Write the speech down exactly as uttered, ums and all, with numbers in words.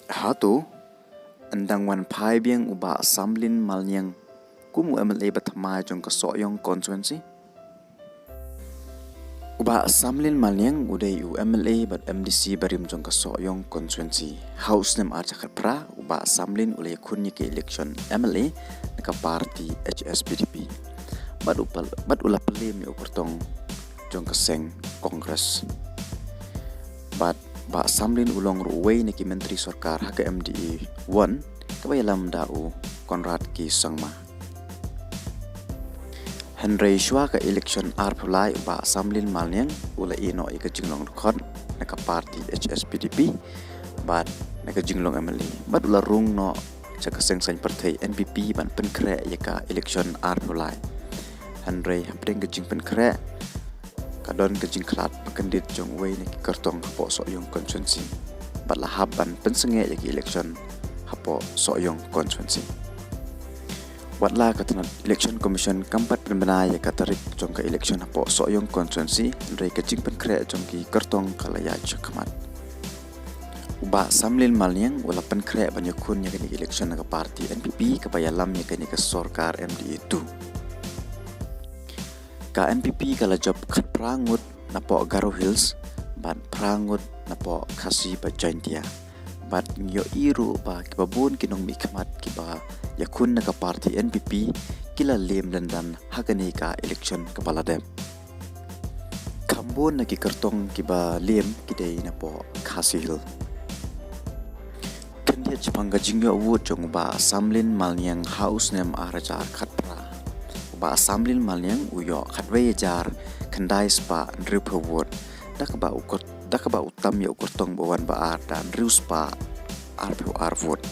Hato yn dang wan phai biang u Bah Samlin Malniang kum u M L A ba thymmai jong ka Sohiong constituency? U Bah Samlin Malniang u dei u M L A bad M D C barim jong ka Sohiong constituency. Ha u snem ar hajar khatphra, u Bah Samlin u la ïakhun ïa ka election M L A na ka party H S P D P. Bad u pal-, bad u la pynlem ïa u kyrtong jong ka seng Congress. Bad Bah Samlin u long ruh uwei na ki myntri sorkar ha ka M D A one, kaba ïalam da u Conrad K Sangma. Hynrei shuwa ka election arphew lai, u Bah Samlin Malniang u la ïeh noh ïa ka jinglong dkhot na ka party H S P D P bad na ka jinglong M L A, bad u la rung noh sha ka seng saiñ pyrthei N P P ban pynkhreh ïa ka election arphew lai. Hynrei hapdeng ka jingpynkhreh, ka don ka jingkhlad ba kyndit jong uwei na ki kyrtong hapoh Sohiong constituency, bad la hap ban pynsangeh ïa ka election hapoh Sohiong constituency. Wat la ka tnat Election Commission kam pat pynbna ïa ka tarik jong ka election hapoh Sohiong constituency, hynrei ka jingpynkhreh jong ki kyrtong ka la ïaid shakhmat. U Bah Samlin Malniang u la pynkhreh ban ïakhun ïa kane ka election na ka party N P P, kaba ïalam ïa kane ka sorkar M D A two. Ka N P P ka la jop khatphra ngut napoh Garo Hills bad phra ngut napoh Khasi bad Jaintia. Bad ngi ïohi ruh ba kiba bun ki nongmihkhmat kiba ïakhun na ka party N P P ki la lem lyndan ha kane ka election kaba la dep. Kham bun na ki kyrtong kiba lem ki dei napoh Khasi Hills. Khyndiat shaphang ka jingïoh vote jong u Bah Samlin Malniang ha u snem ar hajar khatphra, u Bah Samlin Malniang u ïoh khatwei hajar khyndai spah hynriewphew vote, da kaba u kyr-, da kaba u tam ïa u kyrtong ba wan ba ar da hynriew spah arphew ar vote.